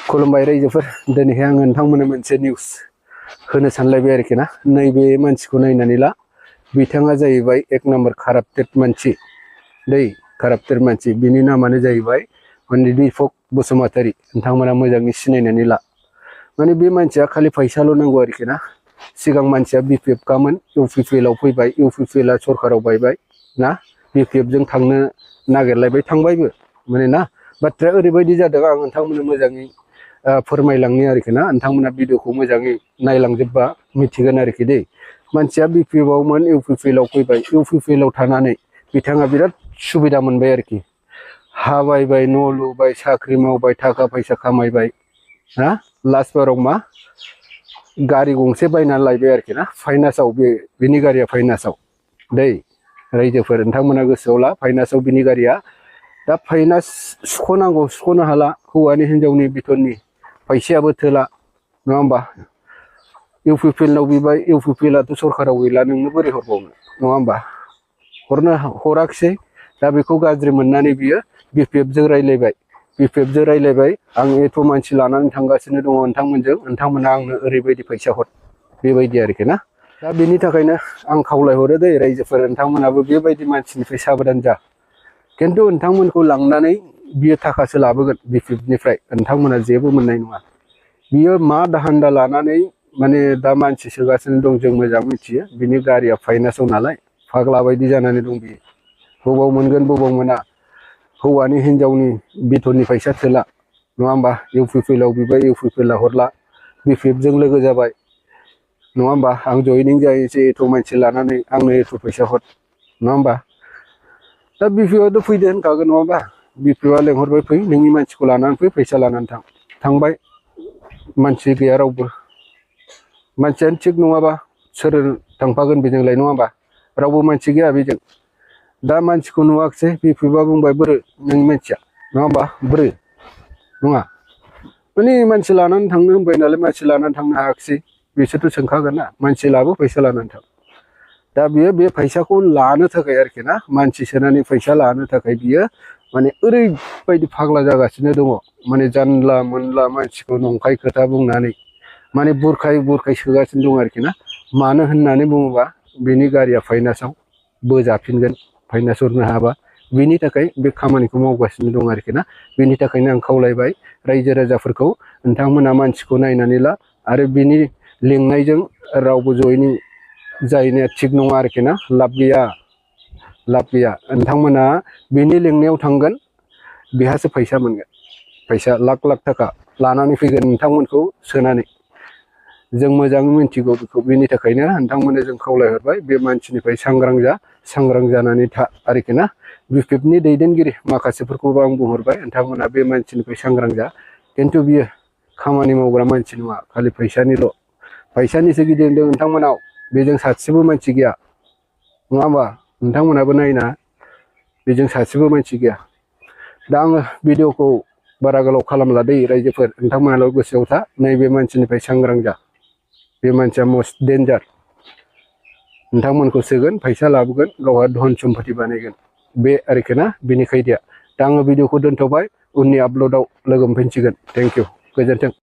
खुलुमबाय रायजोफोर दिनैहाय आं नोंथांमोननो मोनसे निउस होनो सानलायबाय आरोखि ना। नैबे मानसिखौ नायनानै ला, बिथाङा जाहैबाय एक नम्बर काराप्टेड मानसि दै, काराप्टेड मानसि। बिनि नामानो जाहैबाय दीपक बसुमतारी। नोंथांमोना मोजाङै सिनायनानै ला। माने बे मानसिया खालि फैसाल' नांगौ आरोखि ना। सिगां मानसिया BPF कामोन, UPPL आव फैबाय, UPPL आ सरकाराव बायबाय ना, BPF जों थांनो नागिरलायबाय, थांबायबो माने ना। बाथ्राया ओरैबायदि जादों, आं नोंथांमोननो मोजाङै फोरमायलांनो आरोखि ना। नोंथांमोना भिडिअखौ मोजाङै नायलांजोबबा मिथिगोन आरोखि दै। मानसिया BPF आवमोन, UPPL आव फैबाय, UPPL आव थानानै बिथाङा बिराद सुबिदा मोनबाय आरोखि। हा बायबाय, न' लुबाय, साख्रि मावबाय, थाखा फैसा खामायबाय ना। लास्ट बाराव मा गारि गंसे बायनानै लायबाय आरोखि ना, फाइनान्सआव। बिनि गारिया फाइनान्सआव दै रायजोफोर, नोंथांमोना गोसोआव ला, फाइनान्सआव बिनि गारिया। दा फाइनान्स सुख'नांगौ, सुख'नो हाला। हौवानि हिनजावनि बिथननि फैसायाबो थोला, नङा होमबा। UPPL नाव बिबाय, UPPL आथ' सरकाराव गैला, नोंनो बोरै हरबावनो, नङा होमबा। हराखिसै। दा बेखौ गाज्रि मोननानै बियो BPF जों रायलायबाय। BPF जों रायलायबाय, आं एथ' मानसि लानानै थांगासिनो दङ नोंथांमोनजों, नोंथांमोना आंनो ओरैबायदि फैसा हर, बेबायदि आरोखि ना। दा बेनि थाखायनो आं खावलायहरो दै रायजोफोर, नोंथांमोनाबो बेबायदि मानसिनिफ्राय साबधान जा। खिन्थु नोंथांमोनखौ लांनानै बियो थाखासो लाबोगोन BPF निफ्राय, नोंथांमोना जेबो मोननाय नङा। बियो मा दाहान्दा लानानै माने दा मानसि सोगासिनो दं, जों मोजां मिथियो। बिनि गारिया फाइनान्सआव नालाय, फाग्ला बायदि जानानै दं बियो। बबाव मोनगोन बबाव मोना। हौवानि हिनजावनि बिथननि फैसा थोला, नङा होमबा। UPPL आव बिबाय, UPPL आ हरला, BPF जों लोगो जाबाय, नङा होमबा। आं जइनिं जाहैसै, एथ' मानसि लानानै आंनो एथ' फैसा हर, नङा होमबा। दा BPF आथ' फैदो होनखागोन, नङा होमबा। BPF आ लेंहरबाय, फै नोंनि मानसिखौ लानानै फै, फैसा लानानै थां। थांबाय, मानसि गैया रावबो। मानसियानो थिग नङाबा सोर थांफागोन बेजोंलाय, नङा होमबा। रावबो मानसि गैया बेजों। दा मानसिखौ नुवाखिसै, BPF आ बुंबाय, बोरो नोंनि मानसिया, नङा होमबा, बोरो नङा। माने मानसि लानानै थांनो होनबाय नालाय, मानसि लानानै थांनो हायाखिसै। बिसोरथ' सोंखागोन ना, मानसि लाबो, फैसा लानानै थां। दा बियो बे फैसाखौ लानो थाखाय आरोखि ना, मानसि सोनानै फैसा लानो थाखाय बियो माने ओरैबायदि फाग्ला जागासिनो दङ। माने जानला मोनला मानसिखौ नंखाय खोथा बुंनानै माने बुरखाय बुरखाय सोगासिनो दं आरोखि ना। मानो होननानै बुङोबा, बिनि गारिया फाइनान्सआव बोजाफिनगोन, फाइनान्स हरनो हायाबा। बिनि थाखाय बे खामानिखौ मावगासिनो दं आरोखि ना। बिनि थाखायनो आं खावलायबाय रायजो राजाफोरखौ, नोंथांमोना मानसिखौ नायनानै ला। आरो बिनि लिंनायजों रावबो जयनिं जाहैनाया थिग नङा आरोखि ना। लाब गैया, लाब गैया। नोंथांमोना बिनि लिंनायाव थांगोन, बेहासो फैसा मोनगोन। फैसा लाख लाख थाखा लानानै फैगोन नोंथांमोनखौ सोनानै। जों मोजाङै मिथिगौ बेखौ। बेनि थाखायनो नोंथांमोननो जों खावलायहरबाय, बे मानसिनिफ्राय सांग्रां जा, सांग्रां जानानै था आरोखि ना। BPF नि दैदेनगिरि माखासेफोरखौबो आं बुंहरबाय, नोंथांमोना बे मानसिनिफ्राय सांग्रां जा। खिन्थु बियो खामानि मावग्रा मानसि नङा, खालि फैसानिल'। फैसानिसो गिदिंदों नोंथांमोनाव, बेजों सासेबो मानसि गैया, नङा होमबा। नोंथांमोनाबो नायना, बेजों सासेबो मानसि गैया। दा आङो भिडिअखौ बारा गोलाव खालामला दै रायजोफोर, नोंथांमोनाल' गोसोआव था, नैबे मानसिनिफ्राय सांग्रां जा। बे मानसिया मस्ट डेन्जार। नोंथांमोनखौ सोगोन, फैसा लाबोगोन, गावहा धन सम्पति बानायगोन, बे आरोखि ना बिनि खायदाया। दा आङो भिडिअखौ दोनथ'बाय, उननि आपल'डआव लोगो मोनफिनसिगोन। थेंक इउ, गोजोन्थों।